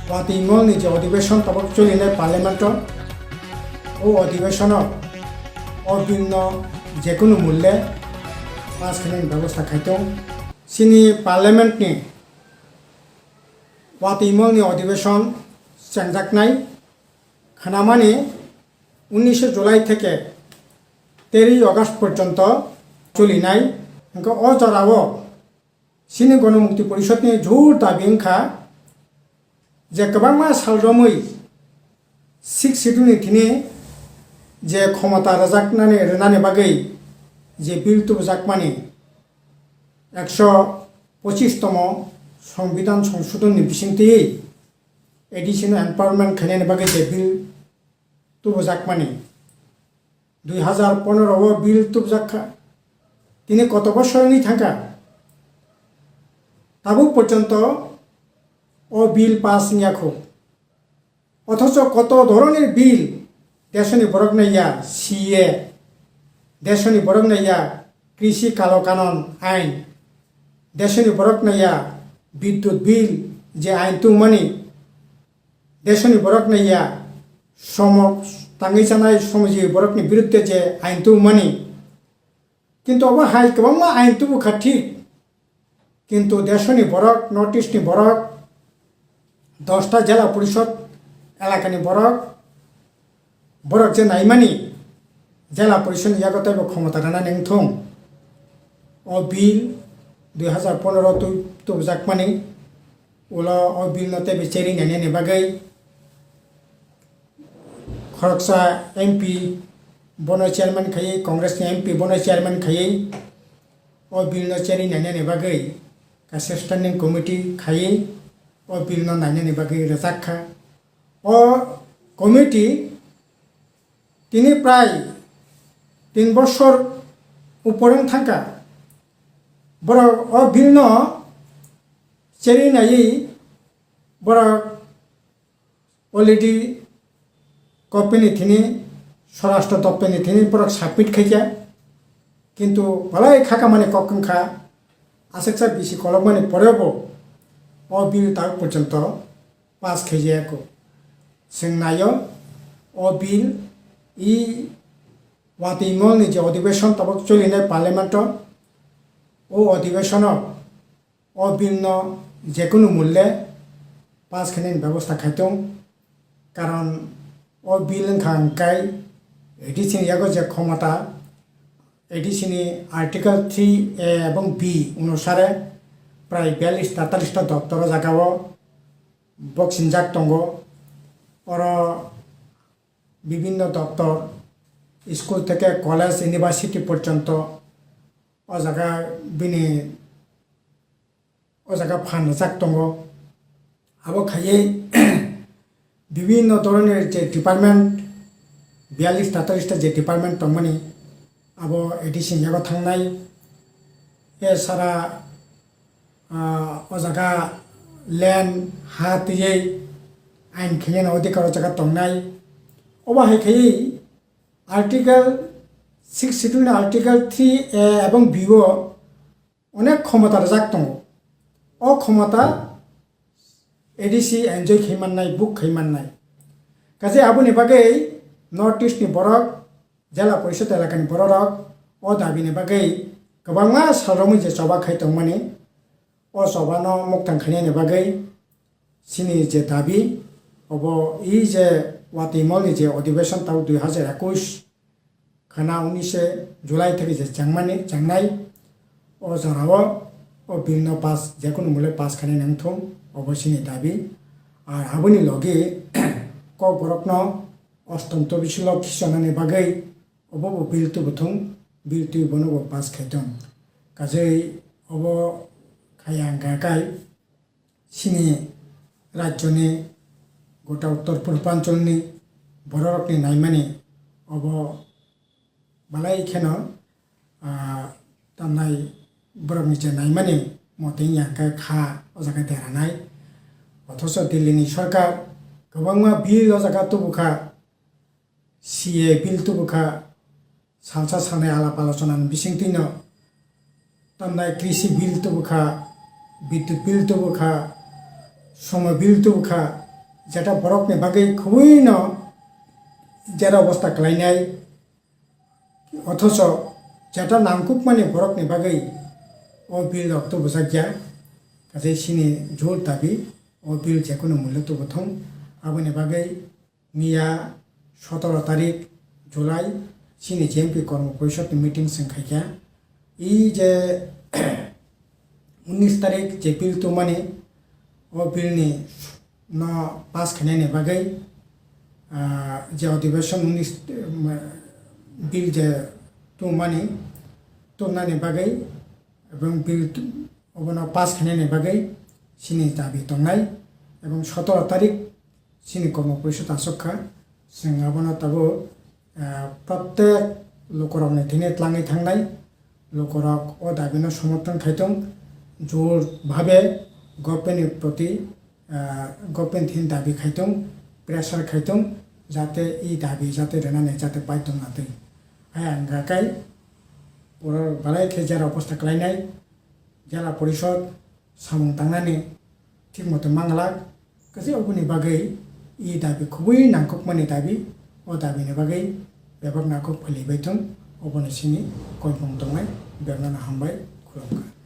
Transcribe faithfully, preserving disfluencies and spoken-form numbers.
Watwi molni je odhibeson tabuk cholinai parliament-o, o odhibesono o bill-no jekunu mulle pass khainani bebosta khaitong. Chini parliament-ni watwi molni odhibeson chengjaknai khnamani unnisho July theke teri August porjonto cholinai. Hwnkhe o jorao chini Ganamukti Porishodni jor dabi wngkha je kwbangma sal romwi Sixth Schedule-ni thini je khomota rwjaknani, rwnani bagwi je bill tubujakmani ekso pochis tomo Songbidan Songsodhon-ni bisingtwi A D C-no empowerment khainani bagwi je bill tubujakmani. Dui hazar pondro o bill tubujak kha. Tini koto bosor wngwi thangkha. Tabuk porjonto o bill pass wngya kho. Othocho koto dhoroner bill desoni borok naiya C A, desoni borok naiya Krishi Kalo Kanon ain, desoni borok naiya Bidyut bill je ain tubumani, desoni borok naiya somo tangwi chanai somojui borokni biruddhe je ain tubumani. Kintu obo hai kwbangma ain tubukha thik, kintu desoni borok, North East-ni borok, dosta jela porishod elakani borok, borok je naimani jela porishod ni yago teibo khomota rwnani wngthung. O bill dui hazar pondro tu-, tubujakmani ulo o bill-no teibo cherry nainani bagwi khoroksa M P bono chairman khaiwi, Congress-ni M P bono chairman khaiwi, o bill-no cherry nainani bagwi kaisa standing committee khaiwi o bill-no nainani bagwi rwjak kha. O committee tini prai tin bosor upor wng thangkha. Borok o bill-no cherry naiwi borok already government-ni thini, Swarashtra Doptor-ni thini borok submit khaikha, kintu belai khakamani kok wngkha, aswksa bisi kolokmani porebo o bill tabuk porjonto pass khaijaya kho. Chwng naio, o bill i watwi molni je odhibeson tabuk cholinai parliament-o, o odhibesono o bill-no jekunu mulle pass khainani bebosta khaitong, karon o bill wngkha hwnkhe A D C ni yago je khomota, A D C ni Article three A ebong B onusare prai biyallis ta, tatalis ta doptor o jagao boksingjak tongo. Oro bibinno doptor, school theke college, university porjonto o jaga bini o jaga phan rwjak tongo. Abo khaiwi bibinno dhoronor je department, biyallis ta, tatalis ta je department tongmani, abo A D C ni yago thangnai. E sara, ah, o jaga land, ha twiwi ain khainani odhikar o jaga tongnai. Obo hai khaiwi Article six Schedule ni Article three A ebong B o onek khomota rwjak tongo. O khomota A D C enjoy khai mannai, book khai mannai. Kaje aboni bagwi North East ni borok, Jela Porishod elakani bororok o dabini bagwi kwbangma salrogwi je choba khai tongmani, o chobano muktang khainani bagwi chini je dabi, obo i je watwi molni je odhibeson tabuk dui hazar ekush khana unnishe July theke je chengmani, chengnai, o jorao o bill no pass, jekunu mole pass khainani wngthung, obo chini dabi. Ar aboni logi Kokborokno ostom tobisilo khichonani bagwi obo bo bill tubuthung, bill twi bono bo pass khaithung. Kajei obo khaya hwnkha kai chini rajyoni gota uttor purbancholni bororokni naimani obo balai kheno, ah, tamnai borokni je naimani motwi wngya hwnkhe kha o jaga deranai. Othocho Delhi ni sorkar kwbangma bill o jaga tubukha, C A bill tubukha, salsa salnai alap alochonani bisingtwino tamnai krishi bill tubukha, bidyut bill tubukha, somo bill tubukha, jeta borokni bagwi khubui no jera obostha khlainai, othocho jeta nangkukmani borokni bagwi o bill rok tubujakya, kaisa chini jor dabi o bill jekunu mulyo tubuthung. Aboni bagwi miya sotoro tarik July chini J M P Kormo Porishod ni meeting chwng khaikha. I je unis tarik je bill tubumani, o bill ni no pass khainani bagwi, ah, je adhibeshon unis, um, bill je tubumani, tubunani bagwi, ebong bill tu-, obono pass khainani bagwi chini dabi tongnai, ebong sotoro tarik chini Kormo Porishod achuk kha, chwng abono tabuk, ah, protek lukurokni thani tlangwi thangnai, lukurok o dabino somorthon khaitung, jor bhabe government ni proti, ah, government thani dabi khaitung, pressure khaitung, jate i dabi jate rwnani jate paitong natwi. Hai ang gakai, borok belai khe jera obostha khlainai, jela porishod samung tangnani thik moto manglak, kaisa oboni bagwi i dabi khubui nangkukmani dabi, o dabini bagwi bebak nangkuk phalibai thung, oboni simi koimung tongnai, bebakno hambai khulumkha.